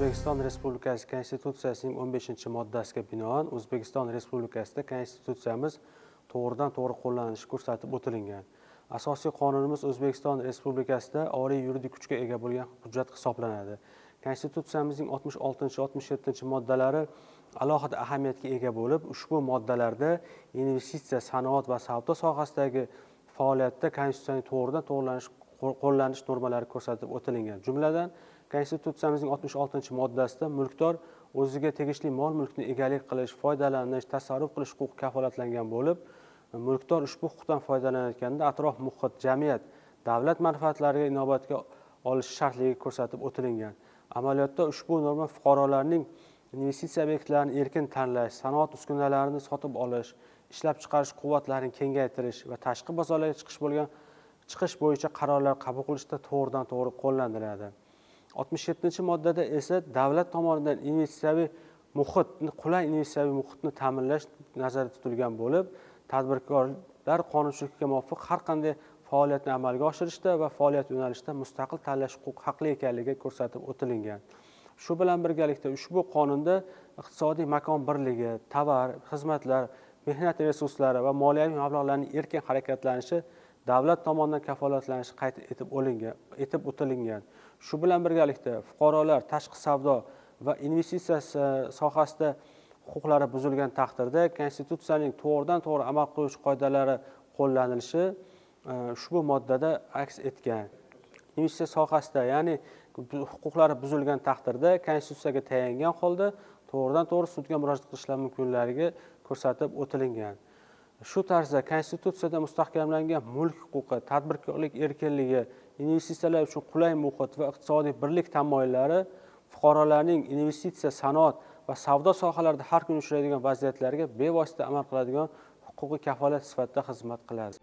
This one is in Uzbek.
O'zbekiston Respublikasi Konstitutsiyasining 15-moddasiga binoan O'zbekiston Respublikasida Konstitutsiyamiz to'g'ridan to'g'ri qo'llanilishi ko'rsatib o'tilgan. Asosiy qonunimiz O'zbekiston Respublikasida oliy yuridik kuchga ega bo'lgan hujjat hisoblanadi. Konstitutsiyamizning 66, 67 moddalari alohida ahamiyatga ega bo'lib, ushbu moddalarda investitsiya, sanoat va savdo sohasidagi faoliyatda Konstitutsiyaning to'g'ridan to'g'ri qo'llanish normalari ko'rsatib o'tilgan. Jumladan, Konstitutsiyamizning 66-moddasida mulkdor o'ziga tegishli mol mulkni egalik qilish, foydalanish, tasarruf qilish huquqi kafolatlangan bo'lib, mulkdor ushbu huquqdan foydalanayotganda atrof muhit, jamiyat, davlat manfaatlariga inobatga olishi shartligi ko'rsatib o'tilgan. Amaliyotda ushbu norma fuqarolarning investitsiya obyektlarini erkin tanlash, sanoat uskunalarini sotib olish, ishlab chiqarish quvvatlarini kengaytirish va tashqi bozorlarga chiqish bo'yicha qarorlar qabul qilishda to'g'ridan to'g'ri qo'llaniladi. 67-moddada esa davlat tomonidan investitsiyaviy muhitni, qulay investitsiyaviy muhitni ta'minlash nazarda tutilgan bo'lib, tadbirkorlar qonunchilikka muvofiq har qanday faoliyatni amalga oshirishda va faoliyat yo'nalishida mustaqil tanlash huquqi haqli ekanligi ko'rsatib o'tilgan. Shu bilan birgalikda ushbu qonunda iqtisodiy makon birligi, tovar, xizmatlar, mehnat resurslari va moliyaviy mablag'larning erkin harakatlanishi davlat tomonidan kafolatlanishi qayd etib o'tilgan. Shu bilan birgalikda fuqarolar tashqi savdo va investitsiya sohasida huquqlari buzilgan taqdirda Konstitutsiyaning to'g'ridan to'g'ri amal qiluvchi qoidalari qo'llanilishi ushbu moddada aks etgan. Investitsiya sohasida, ya'ni huquqlari buzilgan taqdirda Konstitutsiyaga tayangan holda to'g'ridan to'g'ri sudga murojaat qilishlari mumkinligi ko'rsatib o'tilgan. Shu tarzda Konstitutsiyada mustahkamlangan mulk huquqi, tadbirkorlik erkinligi, investitsiyalar uchun qulay muhit va iqtisodiy birlik tamoyillari fuqarolarning investitsiya, sanoat va savdo sohalarida har kuni uchraydigan vaziyatlarga bevosita amal qiladigan huquqiy kafolat sifatida xizmat qiladi.